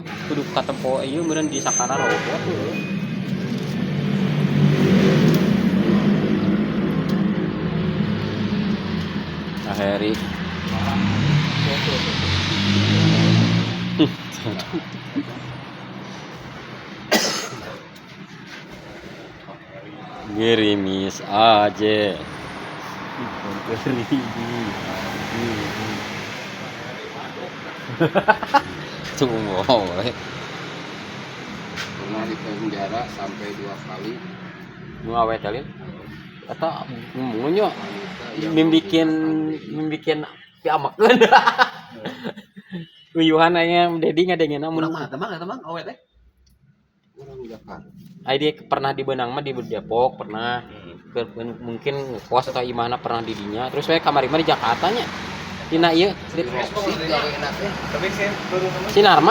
Kudu katempo ieu meureun di sakana robot. Nah, Heri. Gerimis aja. Gerimis. Tunggu, we. Pernah di penjara sampai 2 kali. Nu awe teh lin. Eta ngomongnya Wanita yang membikin menggunakan membikin piamakeun. Uyuhan aya Dedi ngadengena mun Urang mah temang eta, Mang, awe teh. Orang Jakarta. Ai dia pernah di Benang mah di Depok pernah. Mungkin ngekos atau imahna pernah di dinya, terus we kamari mah di Jakarta nya dina ieu Di Roxy gawe enak teh. Sinar mah.